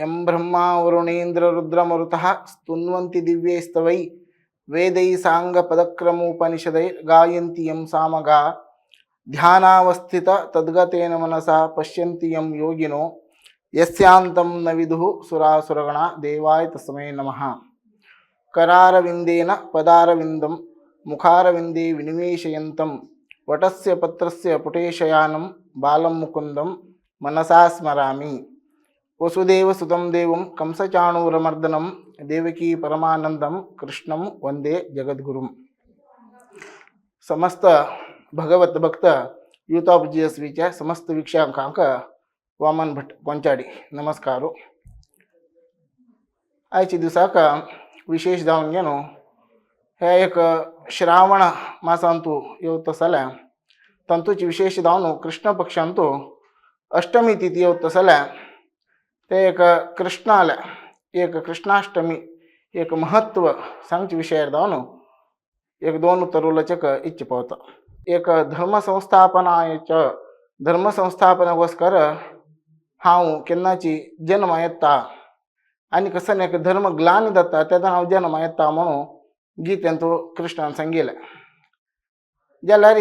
यं ब्रह्मा वरुणेन्द्ररुद्रमरुतः स्तुन्वन्ति दिव्यैस्तवै वेदै साङ्गपदक्रमोपनिषदै गायन्ति यं सामगा ध्यानावस्थित तद्गतेन मनसा पश्यन्ति यं योगिनो यस्यांतं न विदुः सुरासुरगण देवाय तस्मै नमः. करारविंदेन पदारविंदं मुखारविंदे विनिवेशयन्तं वटस्य पत्रस्य पुटेशयानं बालं मुकुंदं मनसा स्मरामि. वसुदेवसुतं देवं कंसचाणूरमर्दनं देवकी परमानंदं कृष्णं वंदे जगद्गुरुं. समस्त भगवत भक्त यूथ ऑफ GSVच्या समस्त वीक्षकांक वामन भट कोंचाडी नमस्कार. आयच्या दिवसाक विशेष जावन घेनो हे एक श्रावण मासांतू येवत जाल्यार तांतूची विशेष जावन कृष्ण पक्षांतू अष्टमी तिथी येवत जाल्यार ते एक कृष्णाले एक कृष्णाष्टमी एक महत्व सांगचे विशयार जावन एक दोन उतर उलोवचेक इच्छा पावता. एक धर्म संस्थापनायच धर्म संस्थापनागोस्कर हांव केन्नाची जन्मा येता आनी कसो एक धर्म ग्लानी जाता तेन्ना हांव जन्मा येता म्हणून गीतेन तो कृष्णान सांगिल्लें. जाल्यार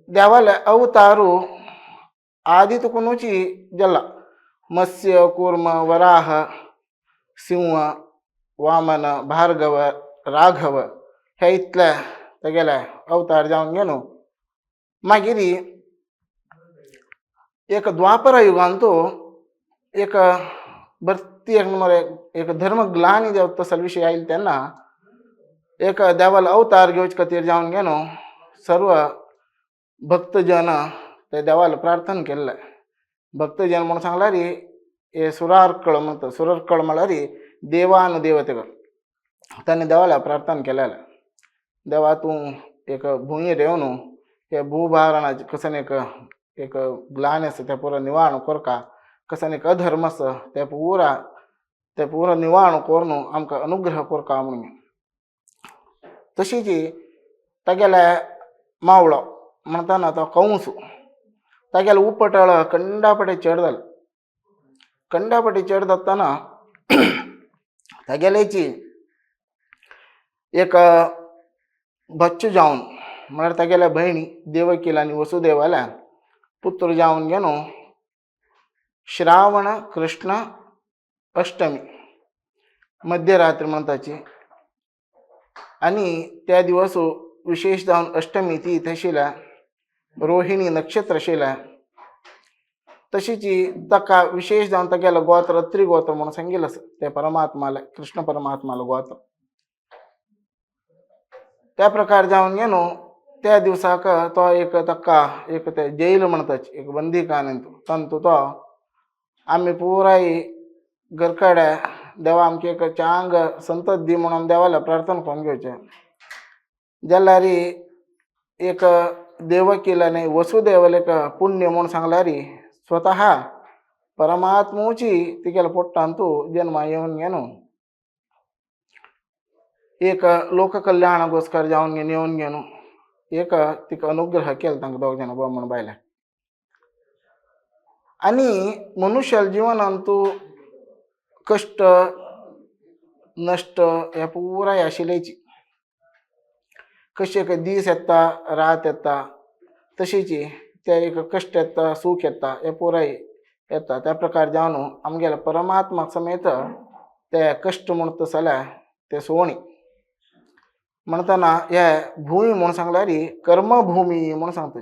देवाले अवतारू आदी तुकुनूची जाला मत्स्य, कूर्म, वराह, सिंह, वामन, भार्गव, राघव हे इतले तेगेले अवतार जावन घेवन मागीर एक द्वापर युगांत एक भरती एक मरे एक धर्म ग्लानी देव तसलो विशय आयलो तेन्ना एक देवालो अवतार घेवचे खातीर जावन घेवन सर्व भक्तजन ते देवाला प्रार्थना केल्लें. भक्तजन म्हणून सांगल्यार हे सुरार्कळ म्हणटा. सुरार्कळ म्हळ्यार देवानुदेवतेಗಳು. तांणी देवाला प्रार्थना केलेलें, देवा तूं एक भुंयेर येवन हे भूभारणाचें कसन एक एक ग्लानी आसा तें पुरो निवारण करका, कसन एक अधर्म आसा तें पुरा निवारण करून आमकां अनुग्रह करका म्हणून. तशीच तागेले मावळो म्हणटाना तो कंस तागेले उपटळ कंडापटे चड जालें. कंडापटे चड जाताना तागेलेची एक बच्चो जावन म्हळ्यार तागेल्या भयणी देवकीला आनी वसुदेवाल्या पुत्र जावन घेवन श्रावण कृष्ण अष्टमी मध्यरात्री म्हणताची आणि त्या दिवस विशेष जावन अष्टमी ती थंयशिल्या रोहिणी नक्षत्र आशिल्लें. तशीच ताका विशेष जावन तागेलो गोत्र अत्री गोत्र म्हणून सांगिल्लें आसा ते परमात्माले कृष्ण परमात्मालो गोत्र. त्या प्रकार जावन घेवन त्या दिवसाक तो एक ताका एक ते जैल म्हणताची एक बंदीखान्यांत तांतू तो आमी पुराय घरकडे देवा आमकां एक चांग संतत दी म्हणून देवाला प्रार्थना करून घेवचें. जाल्यार एक देवकीला न्ही वसुदेवाले एक पुण्य म्हणून सांगल्यार स्वतः परमात्मूची तिगेल्या पोट्टांतू जन्मा येवन घेवन एक लोककल्याणागोस्कर जावन घेवन येवन घेवन एक तिका अनुग्रह केलो तांकां दोग जाणां बाब म्हण बायलां. आनी मनुष्याल्या जिवनांतू कश्ट नश्ट हे पुराय आशिल्लेची. कशें एक दीस येता रात येता तशीच ते एक कश्ट येता सूख येता हे पुराय येता. त्या प्रकार जावन आमगेल्या परमात्मा समेत ते कश्ट म्हणटा जाल्यार ते सोणी म्हणटना हे भूंय म्हूण सांगल्यार कर्मभुमी म्हूण सांगता.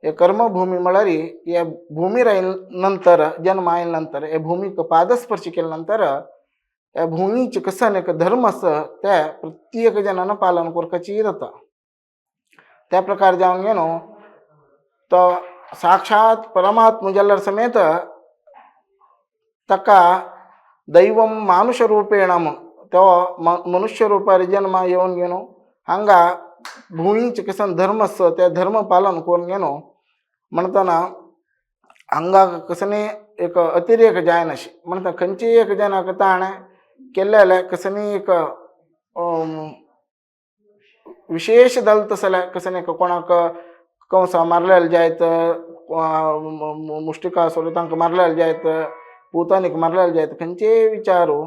हे कर्मभुमी म्हळ्यार हे भुमीर आयले नंतर जन्म आयले नंतर हे भुमीक पादस्पर्श केले नंतर ह्या भुमीचे कसन एक धर्म आसा ते प्रत्येक जनान पालन करपाची जाता. त्या प्रकार जावन घेवन तो साक्षात परमात्मा जाल्यार समेत ताका दैवम मानुष रूपेण तो मनुष्य रुपार जन्मा येवन घेवन हांगा भुंयचे कसन धर्म आसा ते धर्म पालन करून घेवन म्हणटना हांगा कसनी एक अतिरेक जायनाशी म्हणटा. खंयचीय एक जनाक ताणें केल्लें कसनी एक विशेश जालें तसलें जाल्यार कसनी एक कोणाक कंसा मारलेले जायत, मुश्टिकासुर तांकां मारलेले जायत, पुतानीक मारलेले जायत खंयचेय विचारू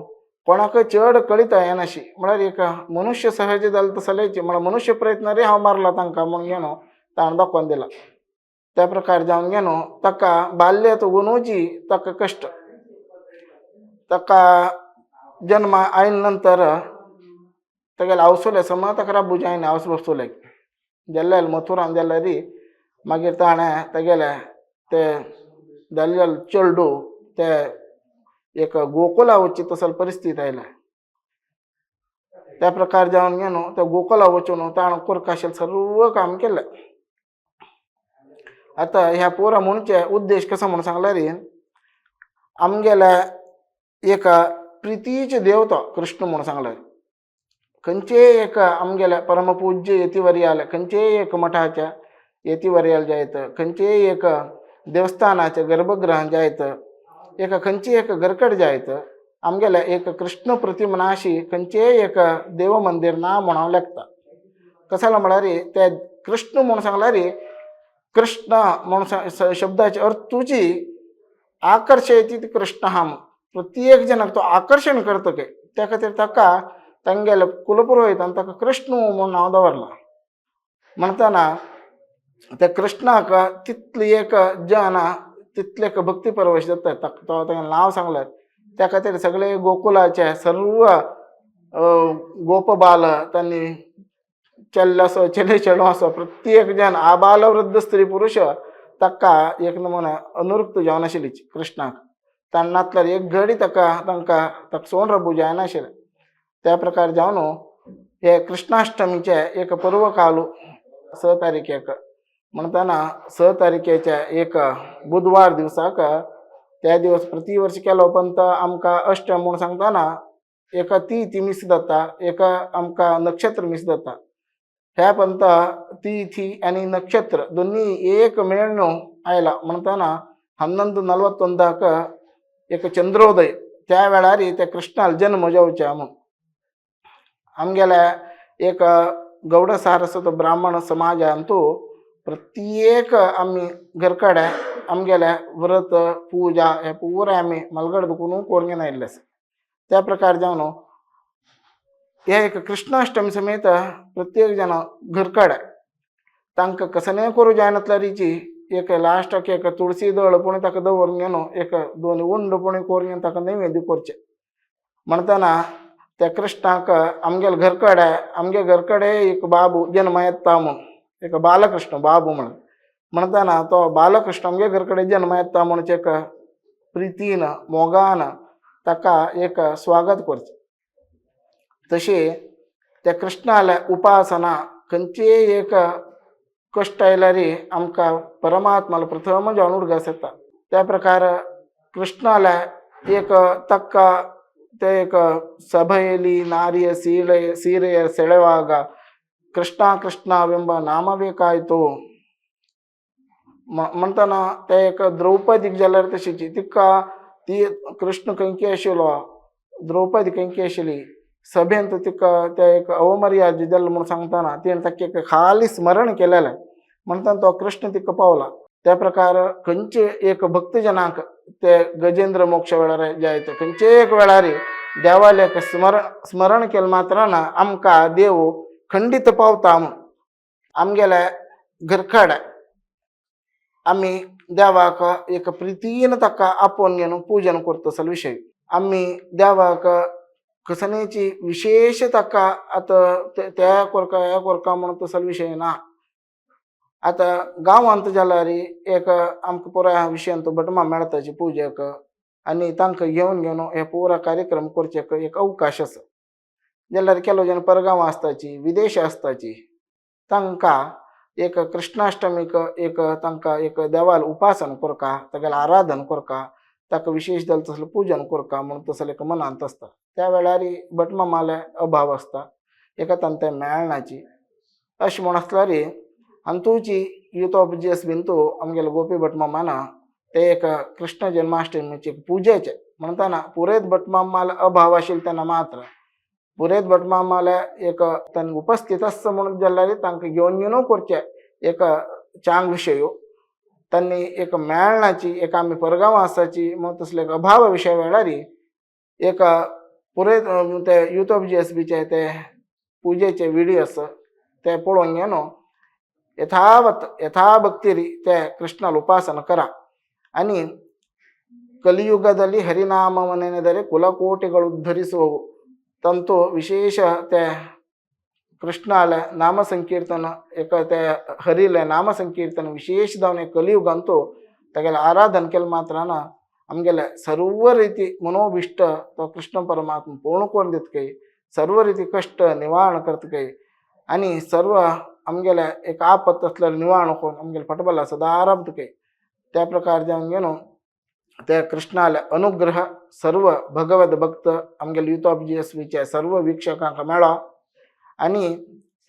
कोणाक चड कळिता येनाशी म्हळ्यार एक मनुष्य सहज जालें तसलेच म्हळ्यार मनुष्य प्रयत्न रे हांव मारला तांकां म्हणून घेवन ताणें दाखोवन दिला. त्या प्रकार जावन घेवन ताका बाल्यांत गुनूची ताका कश्ट ताका जन्मा आयले नंतर तागेले आवसुले समा ताका राबू जायना आवस बसतले जाल्यार मथुरान जाल्यार मागीर ताणें तागेले ते जाल्ले चेडू ते एक गोकुला वचची तसली परिस्थिती आयल्या. त्या प्रकार जावन घेवन त्या गोकुला वचून ताणें करका सर्व काम केलें. आतां ह्या पोरा म्हणचे उद्देश कसो म्हणून सांगल्यार आमगेल्या एका प्रितीचे देवता कृष्ण म्हणून सांगल्यार खंयचेय एक आमगेल्या परमपूज्य यतिवर्याले खंयचेय एक मठाच्या यतिवर्याल जायत खंयचेय एक देवस्थानाच्या गर्भगृहान जायत एका खंयची एक घरकड जायत आमगेल्या एक कृष्ण प्रतिमनाशी खंयचेय एक देव मंदिर ना म्हणून लागता. कसाला म्हळ्यार ते कृष्ण म्हणून सांगल्यार कृष्ण म्हणून शब्दाचे अर्थूची आकर्शयती ती कृष्ण हा म्हणून प्रत्येक जणाक तो आकर्शण करता काय त्या खातीर ताका तांगेल्या कुलपुरोहितान ताका कृष्ण म्हणून नांव दवरलां. म्हणटना त्या कृष्णाक तितली एक जना तितले एक भक्ती परवश जाता तो तांगेलें नांव सांगलें त्या खातीर सगळे गोकुलाचे सर्व गोपबाल तांणी चेल्ले आसो चेले चेडूं आसो प्रत्येक जन आबाल वृद्ध स्त्री पुरुष ताका एक नमुना अनुरुक्त जावन आशिल्ली कृष्णाक ताण नातल्यार एक घडी ताका तांकां ताका सोण राबू जायनाशिल्लें. त्या प्रकार जावन हे कृष्णाष्टमीचे एक पर्व कालू 6 तारखेक म्हणटना 6 तारखेच्या एक बुधवार दिवसाक त्या दिवस प्रति वर्स केलो पंत आमकां अष्टम म्हूण सांगतना एका ती मिस जाता एका आमकां नक्षत्र मिस जाता. ह्या पंत तिथी आनी नक्षत्र दोन्ही एक मेळ्ळो आयला म्हणटना 11:41 एक चंद्रोदय त्या वेळार त्या कृष्णाल जन्म जावचे म्हूण आमगेल्या एक गौड सारस्वत ब्राह्मण समाजांतू प्रत्येक आमी घरकडे आमगेल्या व्रत पूजा हे पुराय आमी मलगड दुखून करून आयिल्ले आसा. त्या प्रकार जावन हे एक कृष्णाष्टमी समेत प्रत्येक जाण घरकडे तांकां कसलेंय करूं जायनातल्यारीची एक लास्टाक एक तुळसी दळ पूण ताका दवरून घेवन एक दोन उंड पूण करून घेवन ताका नैवेद्य करचें म्हणटना त्या कृष्णाक आमगेले घरकडे आमगे घरकडे एक बाबू जन्म येता म्हूण एक बालकृष्ण बाबू म्हणून म्हणटना तो बालकृष्ण आमगे घरकडे जन्म येता म्हणचे एक प्रितीन मोगान ताका एक स्वागत करचें. तशें त्या कृष्णाल्या उपासना खंयचेय एक कश्ट आयल्यार आमकां परमात्मालो प्रथम जावन उडगास येता. त्या प्रकार कृष्णाल्या एक ताका ते एक सभेली नारिय सीळे ಸೀರೆಯ ಸೆಳೆವಾಗ ಕೃಷ್ಣ ಕೃಷ್ಣವೆಂಬ ನಾಮಬೇಕಾಯ್ತು म्हणटना ते एक द्रौपदीक जाल्यार तशीच तिका ती कृष्ण खंयकी आशिल्लो द्रौपदी खंयकी आशिल्ली सभेंत तिका ते एक अवमर्याद जालें म्हूण सांगतना तिणें ताका एक खाली स्मरण केलेलें म्हणटना तो कृष्ण तिका पावला. त्या प्रकार खंयचे एक भक्तजनांक ते गजेंद्र मोक्ष वेळार जायत खंयचे एक वेळार देवाले एक स्मरण स्मरण केलें मात्रान आमकां देव खंडीत पावता म्हूण आमगेल्या घरकडे आमी देवाक एक प्रितीन ताका आपोवन घेवन पुजन करता असलो विशय आमी देवाक कसनेची विशेश ताका आतां त्या कोरका ह्या कोरका म्हणून तसलो विशय ना. आतां गांवांत जाल्यार एक आमकां पुराय विशयांत भटमाम मेळटाची पुजेक आनी तांकां घेवन घेवन हे पुरा कार्यक्रम करचे एक अवकाश आसा. जाल्यार केलो जाण परगांव आसताची विदेश आसताची तांकां एक कृष्णाष्टमीक एक तांकां एक देवाल उपासन करका तागेलें आराधन करका ताका विशेश जालें तसलें पुजन करका म्हणून तसलें एक मनांत आसता. त्या वेळार भटमामाले अभाव आसता एका तांकां मेळनाची अशें म्हूण आसल्यार हातूंची युतो जेस बीन तो आमगेलो गोपी भटमामान ते एक कृष्ण जन्माष्टमीचे पुजेचे म्हणटना पुरयत भटमामाल अभाव आशिल्लो तेन्ना मात्र पुरयत भटमामाले एक तांकां उपस्थित आसता म्हणून जाल्यार तांकां घेवन घेवन करचें एक चांग विशय. तांणी एक मेळणाची एक आमी परगांवां आसाची मग तसले एक अभाव विशय वेळारी एक पुरयत ते युथ ऑफ जीएसबीचे ते पुजेचे विडियो आसा ते पळोवन न्हू यथावत यथाभक्तीरी ते ಕೃಷ್ಣನ ಉಪಾಸನ ಕರ. आणि ಕಲಿಯುಗದಲ್ಲಿ ಹರಿನಾಮವನೆನೆದರೆ ಕುಲಕೋಟಿಗಳು ಉದ್ಧರಿಸುವವು ತಂತು ವಿಶೇಷ ते कृष्णाले नाम संकीर्तन एक ते हरिले नाम संकीर्तन विशेष जावन कलियुगांतू तागेले आराधन केले मात्रान आमगेले सर्व ರೀತಿ ಮನೋಭಿಷ್ಟ तो कृष्ण परमात्मा पूर्ण करून दितकय, सर्व ರೀತಿ कश्ट निवारण करतकय आणि सर्व आमगेले एक आपत आसल्यार निवारण करून आमगेले फटबला सदा राबतकय. त्या प्रकार जावन न्हू त्या कृष्णाले अनुग्रह सर्व भगवत भक्त आमगेले युथ ऑफ जीएसबीच्या सर्व वीक्षकांक मेळो आणि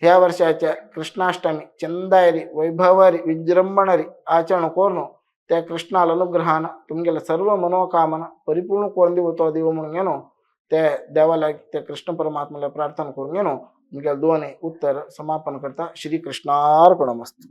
ह्या वर्षाच्या कृष्णाष्टमी चंदायरी वैभवारी विजृंभणारी आचरण करून त्या कृष्णाला अनुग्रहान तुमगेले सर्व मनोकामना परिपूर्ण करून दिवतो देव म्हणून न्हू ते देवाला त्या कृष्ण परमात्म्याला प्रार्थना करून न्हू तुमगेले दोन उत्तर समापन करता. श्री कृष्णार्पणमस्तु.